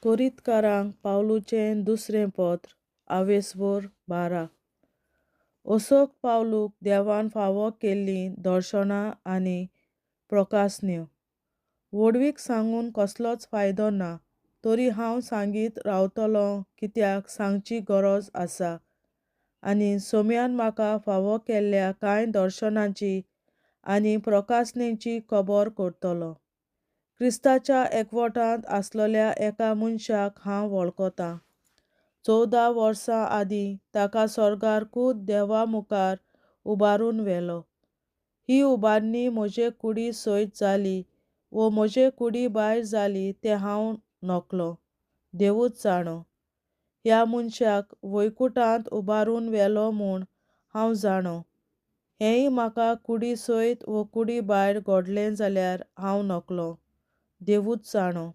कोरिंतकारांक पावलूचें दुसरें पत्र, आवेसभर 12. असोक पावलूक देवान फावो केल्लीं दर्शनां आनी प्रकासण्यो. व्हडवीक सांगून कसलोच फायदो ना, तरी हांव सांगीत रावतलों कित्याक सांगची गरज आसा. आनी सोम्यान म्हाका फावो केल्ल्या कांय दर्शनांची आनी प्रकासणेची खबर करतलो. क्रिस्ताच्या एकवटांत आसलेल्या एका मनशाक हांव वळखतां. 14 वर्सां आदीं ताका सर्गार खूद देवा मुखार उबारून व्हेलो. ही उबारणी म्हजे कुडी सयत जाली वो म्हजे कुडी भायर जाली तें हांव नकलो, देवूच जाणो. ह्या मनशाक वैकुठांत उबारून व्हेलो म्हूण हांव जाणो. हेंय म्हाका कुडी सयत वो कुडी भायर घडलें जाल्यार हांव नकलो, देवूच जाणो.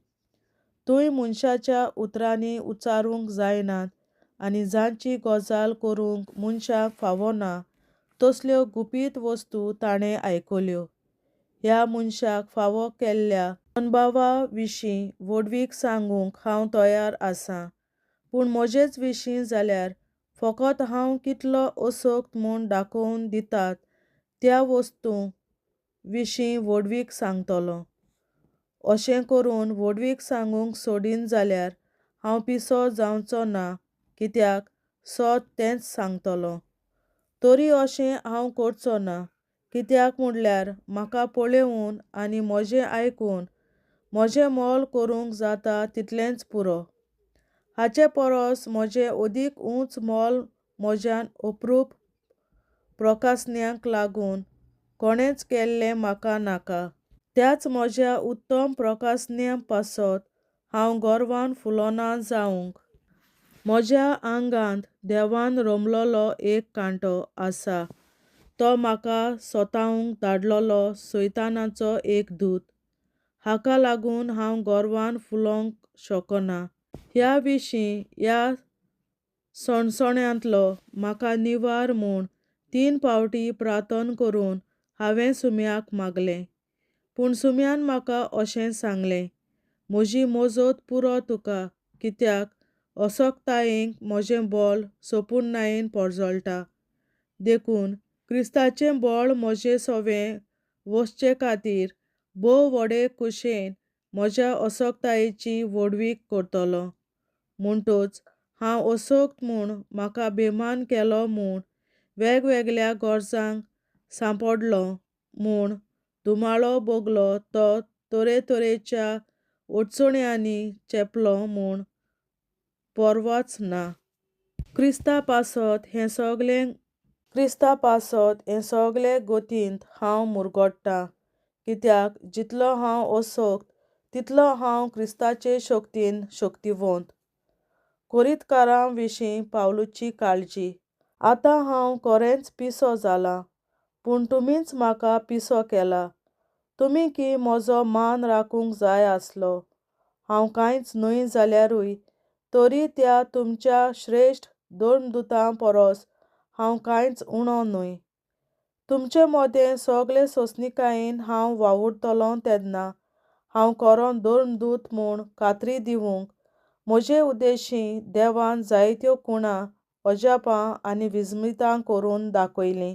थंय मनशाच्या उतरांनी उच्चारूंक जायनात आनी जांची गजाल करूंक मनशाक फावना तसल्यो गुपीत वस्तू ताणें आयकल्यो. ह्या मनशाक फावो केल्ल्या अणभवा विशीं व्हडवीक सांगूंक हांव तयार आसां, पूण म्हजेच विशीं जाल्यार फकत हांव कितलो असक्त म्हूण दाखोवन दितात त्या वस्तूं विशीं व्हडवीक सांगतलों. अशें करून व्हडवीक सांगूंक सोडीन जाल्यार हांव पिसो जावचो ना, कित्याक सत तेंच सांगतलों. तरी अशें हांव करचो ना, कित्याक म्हणल्यार म्हाका पळोवन आनी म्हजें आयकून म्हजें मोल करूंक जाता तितलेंच पुरो. हाचे परस म्हजें अदीक उंच मोल म्हज्यान अप्रूप प्रकासण्यांक लागून कोणेंच केल्लें म्हाका नाका. त्याच म्हज्या उत्तम प्रकासण्या पासत हांव गर्वान फुलोना जावंक. म्हज्या आंगांत देवान रोमलेलो एक कांटो आसा, तो म्हाका सतावंक धाडलेलो सैतानाचो एक दूत. हाका लागून हांव गर्वान फुलोवंक शकना. ह्या विशीं ह्या सणसण्यांतलो म्हाका निवार म्हूण 3 फावटी प्रार्थना करून हांवें सुम्याक मागलें. पूण सुम्यान म्हाका अशें सांगलें, म्हजी मजत पुरो तुका, कित्याक असक्तायेक म्हजें बळ सोपुर्णायेन परजळटा. देखून क्रिस्ताचें बळ म्हजे सवें वसचे खातीर भोव व्हडे खुशेन म्हज्या असक्तायेची व्हडवीक करतलो. म्हणटच हांव असक्त म्हूण म्हाका बेमान केलो म्हूण, वेगवेगळ्या गरजांक सांपडलो म्हूण, धुमाळो भोगलो तो तरेतरेच्या अडचण्यांनी चेपलो म्हूण पर्वाच ना. क्रिस्ता पासत हें सगलें क्रिस्ता पासत हें सगले गतींत हांव मुरगट्टां, कित्याक जितलो हांव असक्त तितलो हांव क्रिस्ताचे शक्तीन शक्तिवंत. कोरिंतकारां विशीं पावलूची काळजी. आतां हांव खरेंच पिसो जालां, पूण तुमीच म्हाका पिसो केला. तुमी की म्हजो मान राखूंक जाय आसलो. हांव कांयच न्हय जाल्यारूय तरी त्या तुमच्या श्रेश्ठ धर्मदुतां परस हांव कांयच उणो न्हय. तुमचे मदें सगळे सोंसणिकायेन हांव वावुरतलों तेन्ना हांव खरो धर्मदूत म्हूण खात्री दिवंक म्हजे उद्देशी देवान जायत्यो खुणा, अजापां आनी विस्मितां करून दाखयलीं.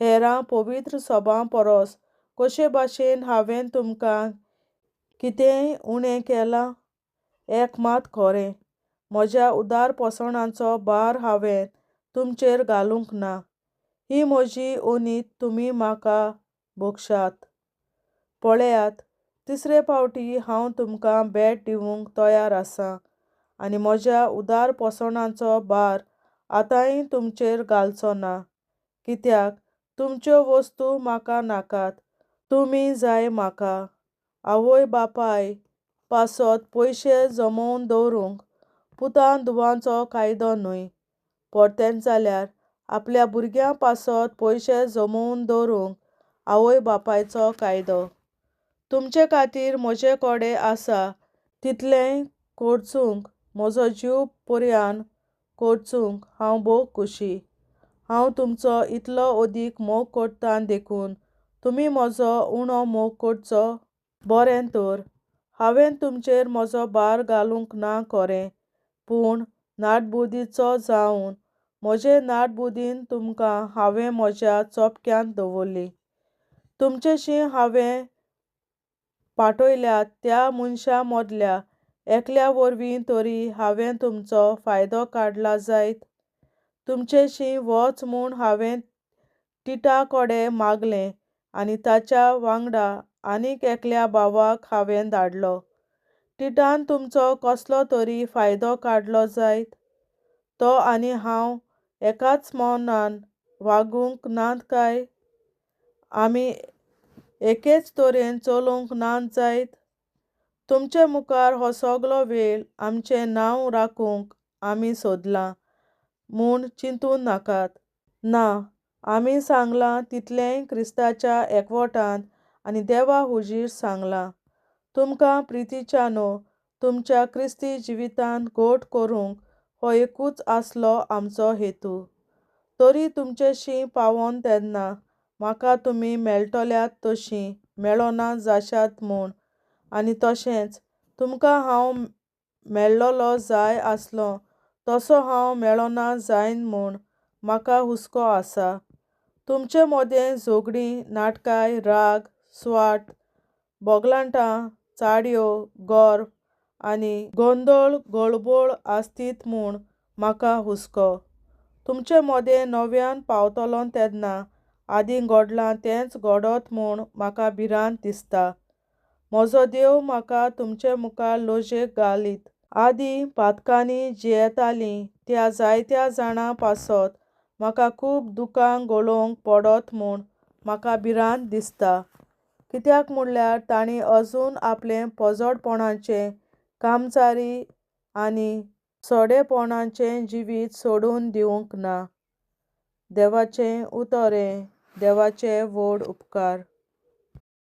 हेरां पवित्र सभां परस कशे भाशेन हांवें तुमकां कितेंय उणें केलां? एक मात खरें, म्हज्या उदार पोसणाचो भार हांवें तुमचेर घालूंक ना. ही म्हजी अनीत तुमी म्हाका भोगशात. पळयात, तिसरे फावटी हांव तुमकां भेट दिवंक तयार आसां आनी म्हज्या उदार पोसणाचो भार आतांय तुमचेर घालचो ना, कित्याक तुमच्यो वस्तू म्हाका नाकात, तुमी जाय म्हाका. आवय बापाय पासत पयशे जमोवन दवरूंक पुतान धुवांचो कायदो न्हय. परतेंच जाल्यार आपल्या भुरग्यां पासत पयशे जमोवन दवरूंक आवय बापायचो कायदो. तुमचे खातीर म्हजे कडेन आसा तितलेंय खर्चूंक, म्हजो जीव पर्यान खर्चूंक हांव भोव खुशी. हांव तुमचो इतलो अदीक मोग करतां देखून तुमी म्हजो उणो मोग करचो? बरें तर, हांवें तुमचेर म्हजो भार घालूंक ना खरें, पूण नाटबुदीचो जावन म्हजे नाटबुदीन तुमकां हांवें म्हज्या चोपक्यांत दवरली. तुमचेशी हांवें पाठयल्यात त्या मनशां मदल्या एकल्या वरवीं तरी हांवें तुमचो फायदो काडला जायत? तुमचेशी वच म्हूण हांवें टिटा कडेन मागलें आनी ताच्या वांगडा आनीक एकल्या भावाक हांवें धाडलो. टिटान तुमचो कसलो तरी फायदो काडलो जायत? तो आनी हांव एकाच मनान वागूंक नात काय? आमी एकेच तरेन चलूंक नात जायत? तुमचे मुखार हो सगलो वेळ आमचें नांव राखूंक आमी सोदलां म्हूण चिंतूं नाकात. ना, आमी सांगलां तितलेंय क्रिस्ताच्या एकवटान आनी देवा हुजीर सांगलां. तुमकां प्रितीच्यानो तुमच्या क्रिस्ती जिवितान घट करूंक हो एकूच आसलो आमचो हेतू. तरी तुमचेशी पावोन तेन्ना म्हाका तुमी मेळटल्यात तशीं मेळना जाशात म्हूण आनी तशेंच तुमकां हांव मेळ्ळलो जाय आसलो तसो हांव मेळना जायन म्हूण म्हाका हुस्को आसा. तुमचे मदें झगडीं, नाटकाय, राग, स्वार्थ, बोगलांटां, चाडयो, गर्व आनी गोंदळ गळबळ आसतीत म्हूण म्हाका हुस्को. तुमचे मदें नव्यान पावतलो तेन्ना आदीं घडलां तेंच घडत म्हूण म्हाका भिरांत दिसता. म्हजो देव म्हाका तुमचे मुखार लजेक घालीत. आदीं पातकांनी जियेतालीं त्या जायत्या जाणां पासत म्हाका खूब दुकां गळोवंक पडत म्हूण म्हाका भिरांत दिसता. कित्याक म्हणल्यार तांणी अजून आपलें पोजडपणाचें कामचारी आनी सडेपणाचें जिवीत सोडून दिवंक ना. देवाचें उतर हें देवाचे व्हड उपकार.